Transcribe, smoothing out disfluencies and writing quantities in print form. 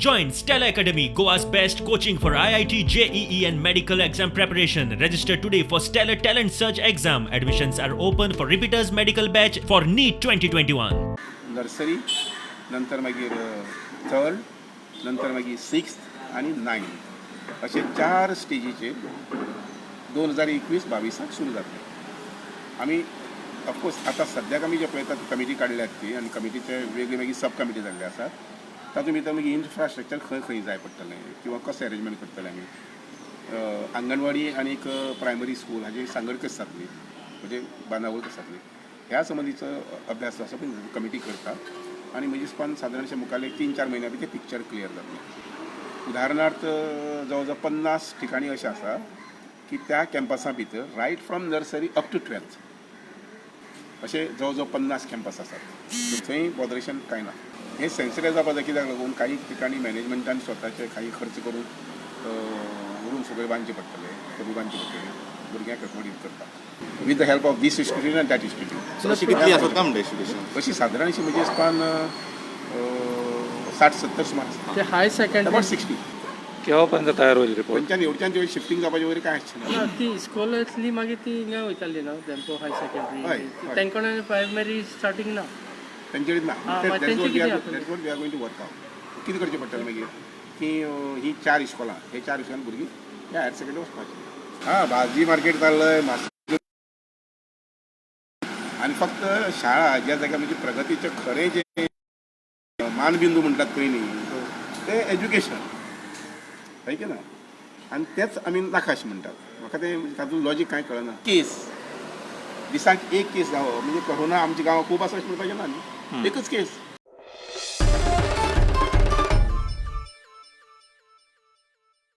Join Stella Academy, Goa's best coaching for IIT, JEE, and medical exam preparation. Register today for Stellar Talent Search exam. Admissions are open for repeaters medical batch for NEET 2021. Nursery, नंतर मागीर third, नंतर मागीर sixth आनी ninth अशे चार स्टेजीचेर 2021-22 सुरू जातले. आमी ऑफकोर्स आतां सद्याक आमी जे पळयतात, कमिटी काडल्यात ती आनी कमिटीचे वेगळी मागीर सब कमिटी जाल्ले आसात. तातूंत भितर मागीर इन्फ्रास्ट्रक्चर खंय खंय जाय पडटलें किंवा कशें अरेंजमेंट करतले आमी, आंगणवाडी आनीक प्रायमरी स्कूल हाजी सांगड कशी जातली, म्हणजे बांदावळ कशी जातली, ह्या संबंदीचो अभ्यास जो आसा पळय कमिटी करता आनी म्हजे हिसपान सादारणशें मुखारले 3-4 म्हयन्या भितर पिक्चर क्लियर जातलें. उदाहरणार्थ, जवळ जवळ 50 ठिकाणी अशें आसा की त्या कॅम्पसा भितर right from nursery up to 12th अशे जवळ जवळ 50 कॅम्पस आसात. थंय बॉदरेशन कांय ना. हें सेन्सिटायज जावपा जाय. कित्याक लागून काही ठिकाणी मॅनेजमेंटान स्वताचे काही खर्च करून रूम्स वगैरे बांदचे पडटले, कमी बांदचे पडटले, भुरग्यांक अकोमोडेट करता with the help of this institute आनी that institute. अशी कितली आसात काय म्हणटा इन्स्टिट्यूशन? अशी सादारणशी म्हणजे हिसपान 60-70 सुमार आसा. ते हाय सेकंडरी अबाउट 60. केव्हा पर्यंत तयार होईल रिपोर्ट? खंयच्यान येवच्यान जें शिफ्टींग जावपाचें वगैरे कांय आसचें ना. ना, ती इस्कॉलांतली मागीर ती हिंगा वयताली ना, धेंपो हाय सेकंडरी. हय. तेंकोण प्रायमरी स्टार्टींग ना. तेंचे ना. हा, मागीर तेंचें कितें जातलें? That's what we are going to work out. कितें करचें पडटलें मागीर की ही चार इस्कॉलां, हे चार इस्कॉलां भुरगीं ह्या हायर सेकंडरी वचपाची. हां, भाजी मार्केट चाललंय आनी फक्त शाळा ज्या जाग्यार म्हणजे प्रगतीचें खरें जें मानबिंदू म्हणटात पळय न्ही, तें एज्युकेशन, हय की ना? आनी तेच आमी नाका अशें म्हणटात. म्हाका तें तातूंत लॉजीक कांय कळना. केस दिसाक एक केस जावप म्हणजे कोरोना आमच्या गांवांत खूब आसा अशें म्हणपाचें ना न्ही. एकच केस.